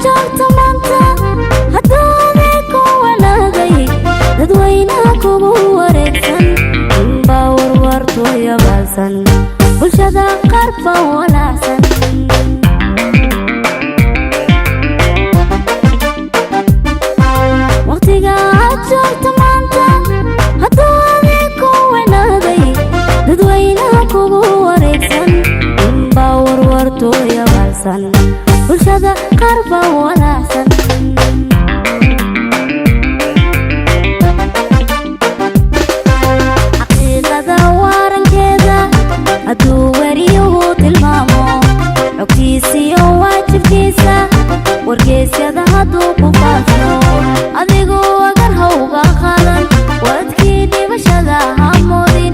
Joogto maanta haddaadee ku wanaaday, dadweynaha kugu wareegsan inbaa warwartooyabaalsan, bulshada qaar baa walaacsan. Waqtiga aad joogto maanta haddaadee ku wanaaday, dadweynaha kugu wareegsan inbaa warwartooyabaalsan, bulshada qaar baa walaacsan. Xaqiiqada warankeeda hadduu weriyuhu tilmaamo, xogtiisiyo waajibkiisa wargeysyada hadduu ku faafo, adigu agar hawga qadan, wadkii dhibashada ha moodin.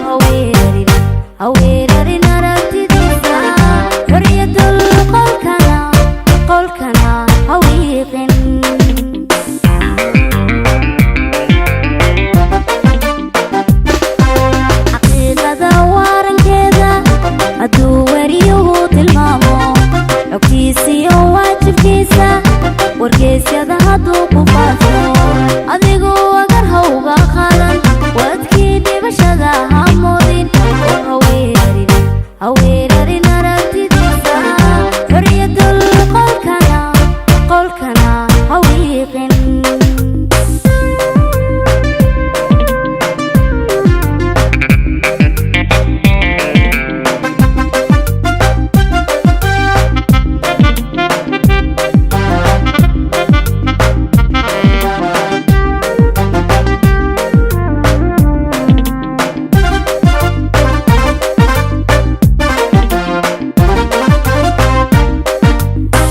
Haweerarin, haweerarin aragtidiisa, xoriyadul qolkana qolkana hawiiqin. Xaqiiqada warankeeda hadduu weriyuhu tilmaamo, xogtiisiyo waajibkiisa wargeysyada hadduu ku faafo, adigu agar hawga qadan, wadkii dhibashada ha moodin. Haweerarin, haweerarin aragtidiisa, xoriyadul qolkana qolkana hawiiqin.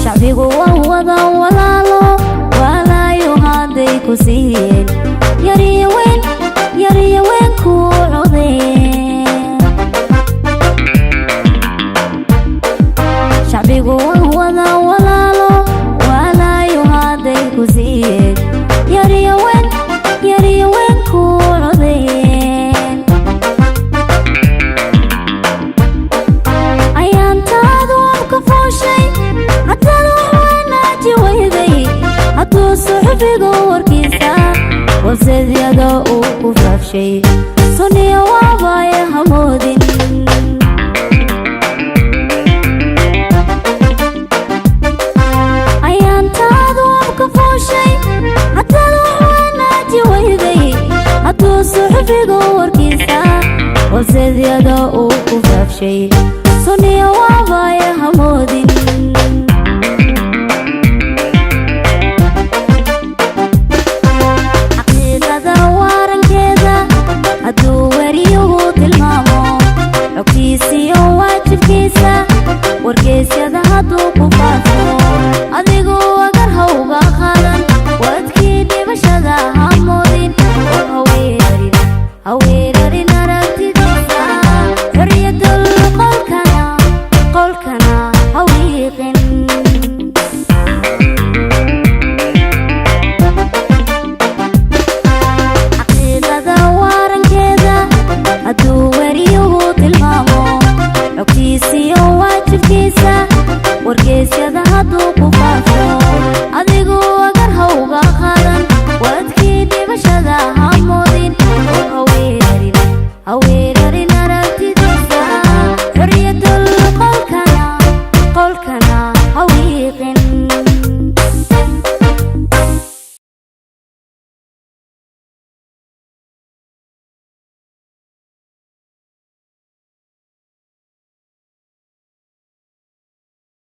Shacbigu waa wada walaalo, walaayo hadday ku siiyeen, yariyo weyn, yariyo weyn ku codeen. Shacbigu waa wada walaalo, walaayo hadday ku siiyeen, yariyo weyn, yariyo weyn ku codeen. Ayaantaadu abka fooshay haddaad wax wanaaji weyday, hadduu suxufigu warkiisa websaydyada uu ku faafshay, suniya waabaya hamoodin. Ayaantaadu abka fooshay haddaad wax wanaaji weyday, hadduu suxufigu warkiisa websaydyada uu ku faafshay, suniya waabaya hamoodin. Xaqiiqada warankeeda hadduu weriyuhu tilmaamo, xogtiisiyo waajibkiisa wargeysyada hadduu ku faafo, adigu agar hawga qadan, wadkii dhibashada ha moodin. Haweerarin, haweerarin aragtidiisa, xoriyadul qolkana qolkana hawiiqin. Xaqiiqada warankeeda hadduu weriyuhu tilmaamo, xogtiisiyo waajibkiisa wargeysyada hadduu ku